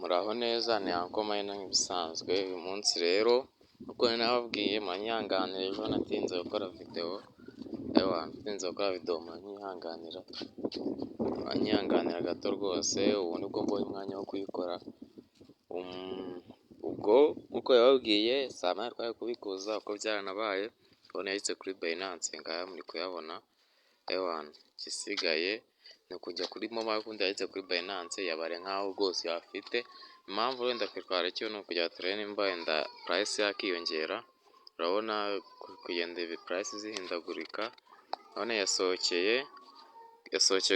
Muraho neza, ni Uncle Maina nk'ibisanzwe. Uyu munsi rero nk'uko nari nababwiye, muranyihanganira, ejo natinze gukora video, ewa natinze gukora video, muranyihanganira, muranyihanganira gato rwose. Ubu nibwo mbonye umwanya wo kuyikora. Ubwo nk'uko yababwiye, saa moya twari kubikuza uko byaranabaye, ubona yahise kuri Binance, ngaya muri kuyabona. Ewana, igisigaye ni ukujya kuri MoMo, ubundi yahise kuri Binance yabare nkaho rwose yafite. Impamvu wenda twe twarekewe ni ukugira turebe nimba wenda price yakiyongera. Urabona kugenda price zihindagurika. Urabona yasohokeye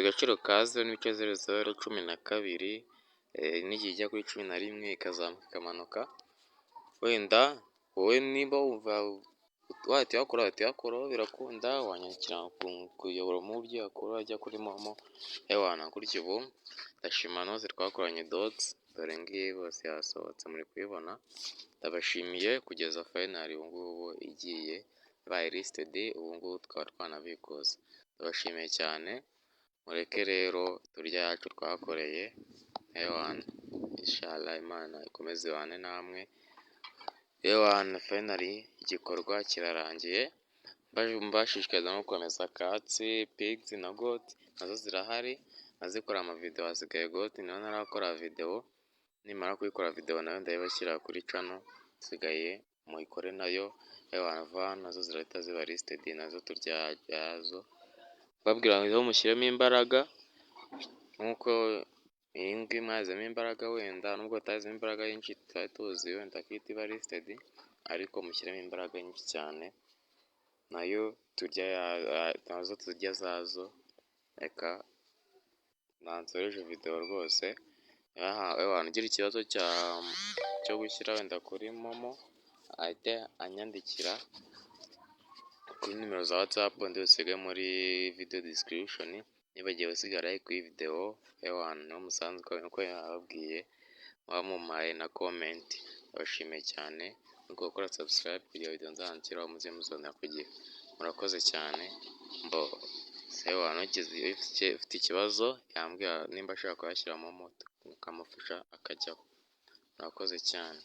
agaciro ka 0.0012, n'igihe ijya kuri 11 ikazamuka ikamanuka. Wenda wowe nimba wumva wahita uyakora, wahita uyakuraho, birakunda. Wanyandikira kuyobora mu buryo uyakura ajya kuri MoMo. Ewana, gutyo. Ubu ndashima noze twakoranye Dogs, dore ngiyi rwose yasohotse, muri kuyibona. Ndabashimiye kugeza finally ubu ngubu igiye ibaye listed, ubu ngubu tukaba twanabikuza. Ndabashimiye cyane. Mureke rero turya yacu twakoreye. Ewana, inshallah Imana ikomeze ibane namwe. Ewana, finally igikorwa kirarangiye. Mbashishikariza no gukomeza Cats, Pigs na Goat, nazo zirahari, nazikora amavideo. Hasigaye Goat niyo ntarakora video. Nimara kuyikora video nayo ndayibashyira kuri channel, isigaye muyikore nayo. Ewana, vuba nazo zirahita ziba listed, nazo turya yazo. Mbabwira ngo mushyiremo imbaraga nk'uko iyi ngiyi mwashyizemo imbaraga. Wenda nubwo batashyizemo imbaraga nyinshi twari tuzi wenda ko ihita iba listed, ariko mushyiremo imbaraga nyinshi cyane, nayo turya nazo turya zazo. Reka nansoreje video rwose. Ewana, ugira ikibazo cyo gushyira wenda kuri MoMo, ahite anyandikira kuri nimero za WhatsApp ndi busige muri video description. Nibagiwe gusiga like kuri video. Ewana, niwo musanzu uko yababwiye, muba mumpaye na comment. Ndabashimiye cyane no gukora subscribe kugira video nzashyiraho muze muzibonera ku gihe. Murakoze cyane. Mbo ewana, ufite ikibazo yambwira nimba ashaka kuyashyira MoMo, tukamufasha akajyaho. Murakoze cyane.